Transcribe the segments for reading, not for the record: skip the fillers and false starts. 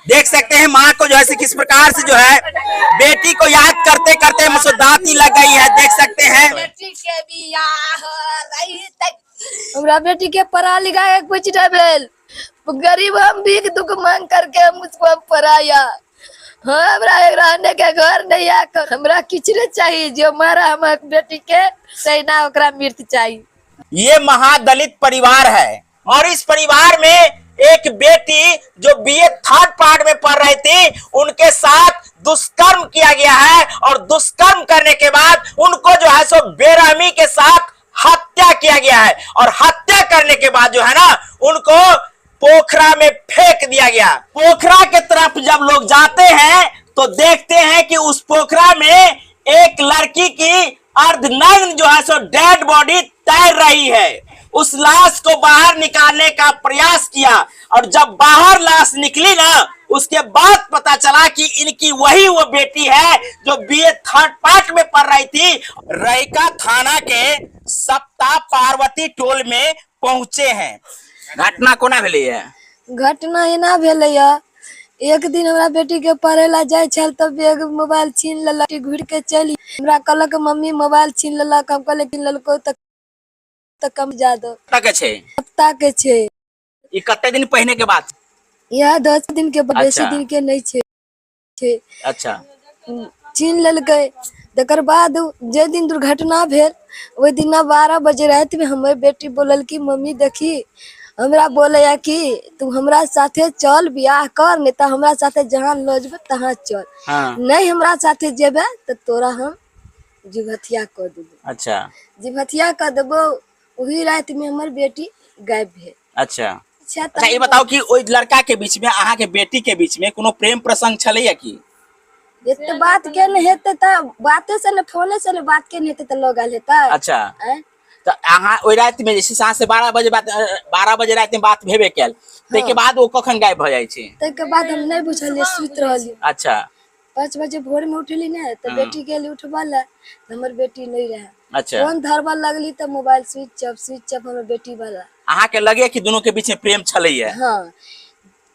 देख सकते हैं माँ को जो है किस प्रकार से जो है बेटी को याद करते करते मुसदाती लग गई है। देख सकते हैं। बेटी के बियाह रहितै। हमरा बेटी के पढ़ा लिखा के कुछ न भेल। गरीब हम भीख दुख मांग करके हम उसको हम पढ़ाया। हाँ, हमरा एक रहने के घर नहीं है, हमरा किछु नहीं चाहिए, जो मारा हम बेटी के सैना ओकरा मृत्यु चाहिए। ये महादलित परिवार है और इस परिवार में एक बेटी जो बीए थर्ड पार्ट में पढ़ रही थी उनके साथ दुष्कर्म किया गया है और दुष्कर्म करने के बाद उनको जो है सो बेरहमी के साथ हत्या किया गया है और हत्या करने के बाद जो है ना उनको पोखरा में फेंक दिया गया। पोखरा के तरफ जब लोग जाते हैं तो देखते हैं कि उस पोखरा में एक लड़की की अर्धनग्न जो है सो डेड बॉडी तैर रही है। उस लाश को बाहर निकालने का प्रयास किया और जब बाहर लाश निकली ना उसके बाद पता चला कि इनकी वही वो बेटी है जो बीए थर्ड पार्ट में पढ़ रही थी। रैका थाना के सप्ताह पार्वती टोल में पहुंचे हैं। घटना कोना भेलै है? घटना एना भेलै है, एक दिन हमरा बेटी के पढ़े ला जाइ छल तब बैग मोबाइल छीन लेलक, घुर के चलि हमरा कहलक मम्मी मोबाइल छीन लेलक। हम कहलियै छीन लेलको तऽ कम जा दो। कतऽ के छै? सप्ताह के छै। ई कते दिन पहिने के बात? इएह 10 दिन के, बेसी दिन के नहि छै। छीन लेलकै। तकर बाद जे दिन दुर्घटना भेल ओहि दिना 12 बजे रातिमे हमर बेटी बोलल कि मम्मी देखी हमरा बोलैया कि तू हमरा साथे चल बियाह कर, नहीं तऽ हमरा साथे जहाँ लऽ जेबै तहाँ चल। नहीं हमरा साथे जेबै तऽ तोरा हम जीव हत्या कऽ देबो। जीव हत्या कऽ देबो। ओही रातिमे हमर बेटी गायब भेल। अच्छा, ई बताउ कि ओहि लड़का के बीच में अहाँ के बेटी के बीच में कोनो प्रेम प्रसंग छलैया की? एते बात के नहि हेतै तऽ बाते से ने, फोने से ने बात के नहि हेतै तऽ लऽ गेल हेतै। आँय? तऽ अहाँ ओहि राति में जे छै से अहाँ से 12 बजे बात, 12 बजे राति में बात भेबे कयल, ताहिके बाद ओ कखन गायब भऽ जाइ छै? ताहिके बाद हम नहि बुझलियै, सुति रहलियै। 5 बजे भोर में उठली ने तऽ बेटी गेली उठबऽ लए, तऽ हमर बेटी नहि रहै। फोन धरबऽ लगली तऽ mobile switch off, switch off हमर बेटी वाला। अहाँ के लगे कि दोनों के बीच में प्रेम छलैया? हाँ,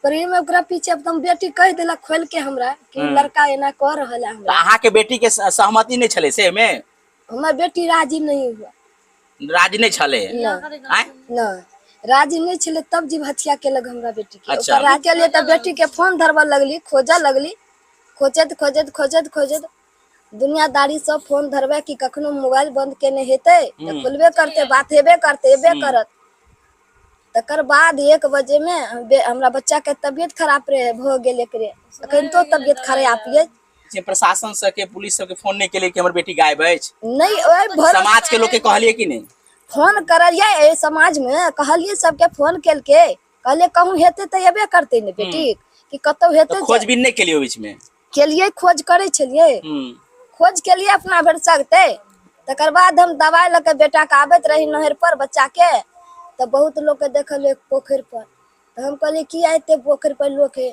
प्रेम ओकरा पीछे। अब हम बेटी कहि देलक खोल के हमरा कि लड़का एना कऽ रहल है हमरा। तऽ अहाँ के बेटी के सहमति नहि छलै से में? हमर बेटी राजी नहीं हुआ। राजी नहि छलै? नहि। आँय? नहि, राजी नहि छलै, तब जीव हत्या केलक हमरा बेटी के। ओकर राजी केलियै तऽ बेटी के फोन धरबऽ लगली, खोजऽ लगली, खोजैत खोजैत खोजैत खोजैत दुनियादारी सब फोन धरबै कि कखनो मोबाइल बंद केने हेतै तऽ खोलबे करतै, बात हेबे करतै, एबे करत। तकर बाद 1 बजे में हमरा बच्चा के तबियत खराब रहे भऽ गेल, एकरे अखन तो तबियत खराब ये। जे प्रशासन सबके पुलिस सबके फोन नहि केलियै कि हमर बेटी गायब अछि? नहि, ओहि भरोसे समाज के लोग के कहलियै कि नहि? फोन करलियै, एहि समाज मे कहलियै, सबके फोन केलकै, कहलियै कहूँ हेतै तऽ एबे करतै ने बेटी, कि कतौ हेतै। तऽ खोजबीन नहि केलियै ओहि बीच में? केलियै, खोज करै छलियै। खोज केलियै अपना भरि सकतै। तकर बाद हम दवाइ लऽ के बेटा के आबैत रही नहर पर बच्चा के, तऽ बहुत लोक के देखलियै पोखरि पर, तऽ हम कहलियै किया एते पोखरि पर लोक है।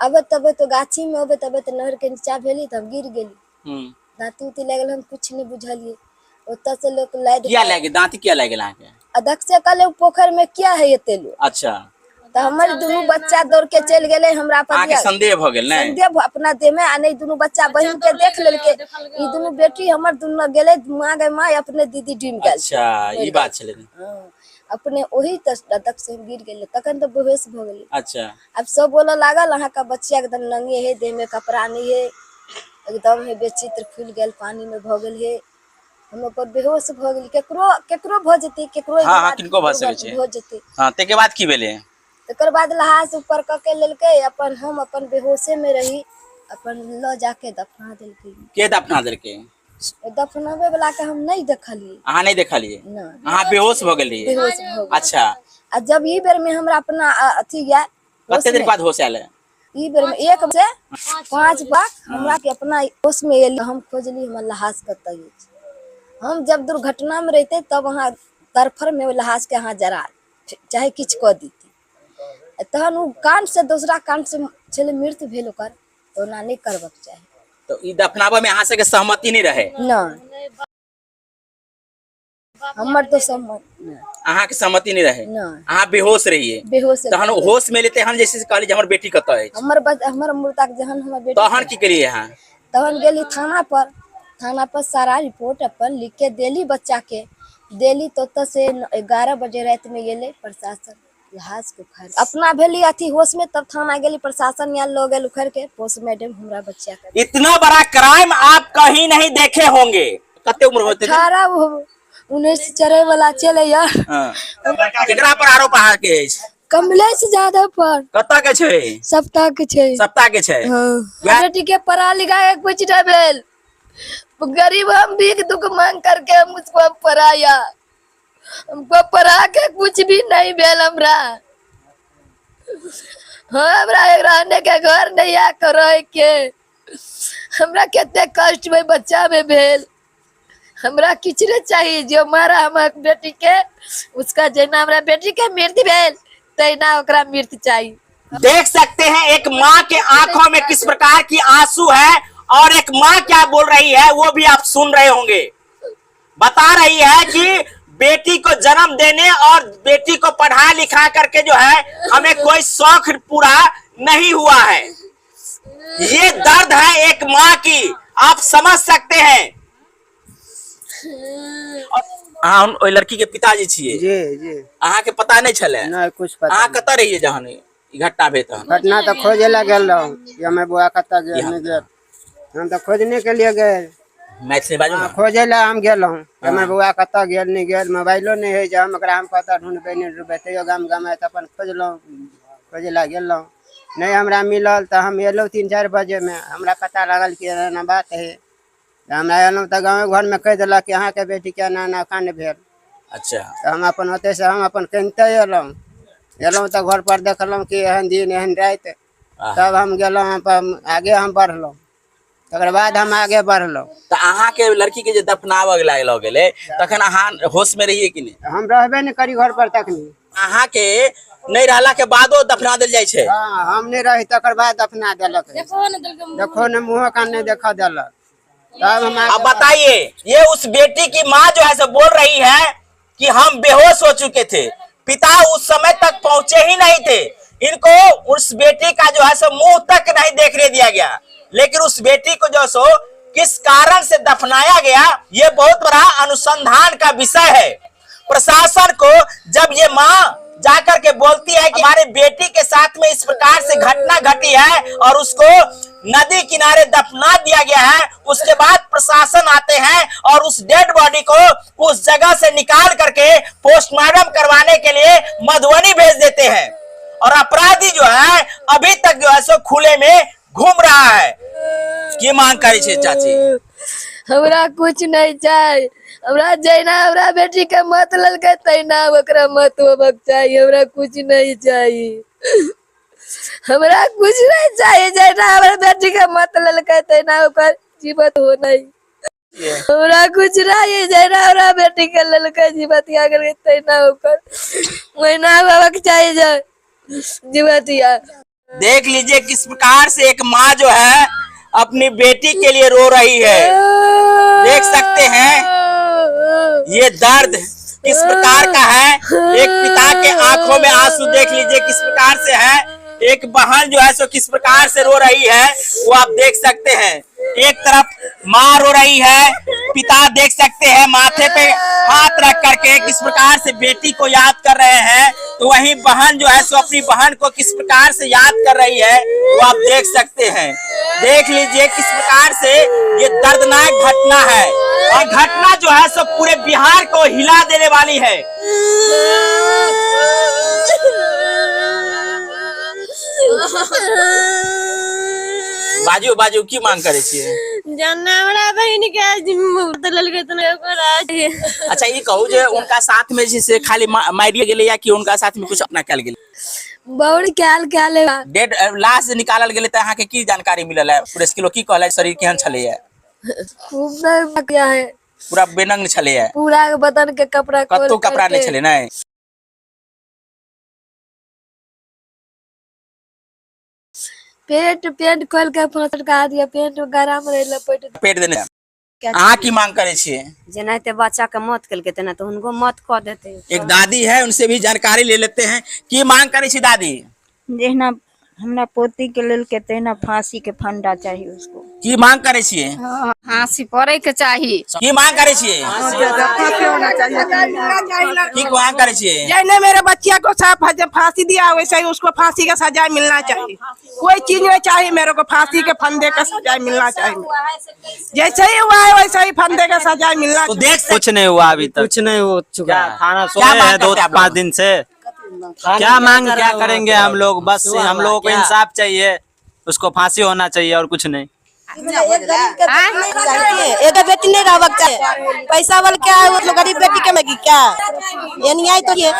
अबैत अबैत गाछी में अबैत अबैत नहर के नीचा भेली तऽ हम गिर गेली। दाँती उती लागि गेल, हम कुछ नहि बुझलियै। ओतऽ से लोक लादि किया लागि गेल? दाँती किया लागि गेल अहाँके? अध्यक्ष से कहले पोखरि में किया है एते लोग। तऽ हमर दुनू बच्चा दौड़ के चलि गेलै हमरा पर। अहाँके संदेह भऽ गेल ने? संदेह अपना देह में, आ नहि दुनू बच्चा बहिन के देख लेलकै, ई दुनू बेटी हमर दुनू गेलै, माँ गे माँ अपने दीदी डूबि गेल। अच्छा, ई बात छलै। हँ, अपने ओही तक से हम गिर गेलियै, तखन तऽ बेहोश भऽ गेलियै। आब सब बोलऽ लागल अहाँके बच्चिया एकदम नंगे है, देह में कपड़ा नहीं है, एकदम है बेचित्र फूलि गेल, पानी में भऽ गेल है। हम ओकर बेहोश भऽ गेली। केकरो केकरो भऽ जेतै, केकरो किनको भऽ सकै छै। भऽ जेतै। ताहिके बाद की भेलै? तकर बाद लहास ऊपर कऽ के लेलकै, अपन हम अपन बेहोशे में रही, अपन लऽ जाके दफना देलकै। के दफना देलकै? दफनाबै वाला के हम नहि देखलियै। अहाँ नहि देखलियै? नहि। अहाँ बेहोश भऽ गेल रहियै? बेहोश भऽ गेल। आ जब ई बेर में हमरा अपना अथी या कते देर बाद होश आयल? ई बेर में 1 से 5 बार हमरा के अपना होश में एली। हम खोजली हमर लहास कतऽ अछि। हम जब दुर्घटना में रहिते तब अहाँ तरफर में लहास के अहाँ जरा चाहे किछु कऽ देती, तहन ओ कांड से दोसरा कांड से छलै मृत्यु भेल ओकर, तऽ ओना नहि करबक चाही। तऽ ई दफनाबऽ में अहाँ सबके सहमति नहि रहे? नहि। हमर तो सम्मत नहि। अहाँके सहमति नहि रहे? नहि। अहाँ बेहोश रहिए? बेहोश। तहन होश में एलै तहन जैसे कहली जे हमर बेटी कतऽ अछि? हमर हमर मुर्दा के जहन हमर बेटी। तहन की केलिए अहाँ? तहन गेली थाना पर, थाना पर सारा रिपोर्ट अपन लिख के देली, बच्चा के देली। तो ओतऽ से 11 बजे राति में गेलै प्रशासन लहास के उखाड़। अपना भेली अथी होश में, तब थाना गेली, प्रशासन यहाँ लऽ गेल उखाड़ के पोस्टमार्टम हमरा बच्चा के। इतना बड़ा क्राइम आप कहीं नहीं देखे होंगे। कते उम्र होते? 18 19 चढ़े वाला चले यार। हाँ। केकरा पर आरोप अहाँके अछि? कमलेश यादव पर। कतऽ के छै? सप्ताह के छै। सप्ताह के छै? हाँ। बेटी के पढ़ा लिखा के कुछ न भेल। गरीब हम भीख दुख मांग करके हम उसको हम पढ़ाया, हमको पढ़ा के कुछ भी नहीं भेल हमरा। हाँ, हमरा रहने के घर नहीं आ कर रहे के। हमरा कते कष्ट में बच्चा में भेल। हमरा किछु नहीं चाहिए। जो मारा हमर बेटी के, उसका जेना हमरा बेटी के मृत्यु भेल तहिना ओकरा मृत्यु चाहिए। देख सकते हैं एक माँ के आंखों में किस प्रकार की आंसू है और एक माँ क्या बोल रही है वो भी आप सुन रहे होंगे। बता रही है कि बेटी को जन्म देने और बेटी को पढ़ा लिखा करके जो है हमें कोई शौक पूरा नहीं हुआ है। ये दर्द है एक माँ की, आप समझ सकते हैं। अहाँ ओहि लड़की के पिताजी छियै? जी जी। अहाँके पता नहि छलै? नहीं, कुछ पता अहाँ नहीं। कतऽ रहियै जहन ई घटना भेल तहन? घटना तो खोजे ला गेल रहूं कि हमें बुआ कतऽ गेल यहाँ। नहीं गेल, हम तो खोजने के लिए गए। मैथिली बाजू हाँ, ने। खोजे ला हम गेल रहूं कि हमर बौआ कतऽ गेल नहीं गेल। मोबाइलो नहीं है जे हम ओकरा हम कतऽ ढूंढबै नहीं ढूंढबै, तैयो गाम गाम तऽ अपन खोजलहुँ, खोजे ला गेल रहूं, नहीं हमरा मिलल। तऽ हम एलहुँ 3-4 बजेमे, हमरा पता लागल कि एना एना बात है। तऽ हमरा एलहुँ तऽ गाँवे घरमे कहि देलक कि अहाँके बेटीके एना एना काण्ड भेल। तऽ हम अपन ओतयसँ हम अपन कनिते एलहुँ। एलहुँ तऽ घर पर देखलहुँ कि एहन दिन एहन राति। तब हम गेलहुँ अपन आगे हम बढ़लहुँ, तकर बाद हम आगे बढ़लहुँ। तऽ अहाँके लड़की के जे दफनाबऽ लऽ गेलै तखन अहाँ होश में रहियै कि नहि? हम रहबे नहि करी घर पर तखनी। अहाँके नहि रहला के बादो दफना देल जाइ छै? हाँ, हम नहि रही तकर बाद दफना देलक। देखो ने, मुँहो कान नहि देखऽ देलक। तब हम अब आगे बताइए, ये उस बेटी की माँ जो है सो बोल रही है कि हम बेहोश हो चुके थे, पिता उस समय तक पहुंचे ही नहीं थे, इनको उस बेटी का जो है सो मुंह तक नहीं देखने दिया गया। लेकिन उस बेटी को जो सो किस कारण से दफनाया गया, ये बहुत बड़ा अनुसंधान का विषय है प्रशासन को। जब ये माँ जाकर के बोलती है कि हमारे बेटी के साथ में इस प्रकार से घटना घटी है और उसको नदी किनारे दफना दिया गया है, उसके बाद प्रशासन आते हैं और उस डेड बॉडी को उस जगह से निकाल करके पोस्टमार्टम करवाने के लिए मधुबनी भेज देते हैं और अपराधी जो है अभी तक जो है सो खुले में घूम रहा है। की मांग करै छै चाची? हमरा कुछ नहीं चाही। हमरा जहिना हमरा बेटी के मत लेलकै तहिना ओकरा मत होबक चाही। हमरा कुछ नहीं चाही, हमरा कुछ नहीं चाही। जहिना हमरा बेटी के मत लेलकै तहिना ओकर जीवित हो नहीं। हमरा कुछ नहीं, जहिना हमरा बेटी के लेलकै जीवतिया करके तहिना ओकर ओहिना होबक चाही जे जीवतिया। देख लीजिए किस प्रकार से एक माँ जो है अपनी बेटी के लिए रो रही है। देख सकते हैं ये दर्द किस प्रकार का है। एक पिता के आंखों में आंसू देख लीजिए किस प्रकार से है। एक बहन जो है सो किस प्रकार से रो रही है वो आप देख सकते हैं। एक तरफ माँ रो रही है, पिता देख सकते हैं माथे पे हाथ रख करके किस प्रकार से बेटी को याद कर रहे हैं, तो वहीं बहन जो है सो अपनी बहन को किस प्रकार से याद कर रही है वो आप देख सकते हैं। देख लीजिए किस प्रकार से ये दर्दनाक घटना है और घटना जो है सो पूरे बिहार को हिला देने वाली है। बाजू बाजू, की मांग करे छियै? जाना हमरा बहिन के मुफ्त लेलकै तऽ ओकरा। अच्छा, ई कहू जे उनका साथ में जे से खाली मारिए गेलै या कि उनका साथ में कुछ अपना कयल गेलै? बहुत ख्याल ख्याल है। डेड लाश जे निकालल गेलै तऽ अहाँके की जानकारी मिलल है? पुलिस के लोग की कहलै? शरीर केहन छलैया? खूब नहीं क्या है। पूरा बेनंग छलैया? पूरा बदन के कपड़ा खोल कतौ कपड़ा नहि करके। छलै नहि? पेंट पेंट खोल के फटका दिया, पेंट गरम रहे लपेट। पेट देने। अहाँ की मांग करै छियै? जेनाहिते बच्चा के मौत केलकै तेना तऽ हुनको मौत कऽ देतै। एक दादी है, उनसे भी जानकारी ले लेते हैं। की मांग करै छी दादी? जहिना हमरा पोती के लेलकै तहिना फांसी के फंडा चाही उसको। की मांग करै छियै? फांसी पड़े के चाही। की मांग करै छियै? की मांग करै छियै? जैने मेरे बच्चिया को फांसी दिया वैसे ही उसको फांसी का सजा मिलना चाहिए। कोई चीज नहीं चाहिए मेरे को, फांसी के फंदे का सजा मिलना चाहिए। जैसे ही हुआ है वैसे ही फंदे का सजा मिलना तो देख कुछ नहीं हुआ अभी तक। कुछ नहीं हो चुका क्या है। थाना क्या सोए मांग हैं दो करते हैं आप पाँच लोग? दिन से। थाने क्या मांग क्या कर करेंगे हम लोग? बस सुबह हम लोगों को क्या? इंसाफ चाहिए, उसको फांसी होना चाहिए और कुछ नहीं। एगो बेटी नहीं रहबाक चाही, पैसा वाला क्या है, वो गरीब बेटी के में क्या अन्याय तो ये।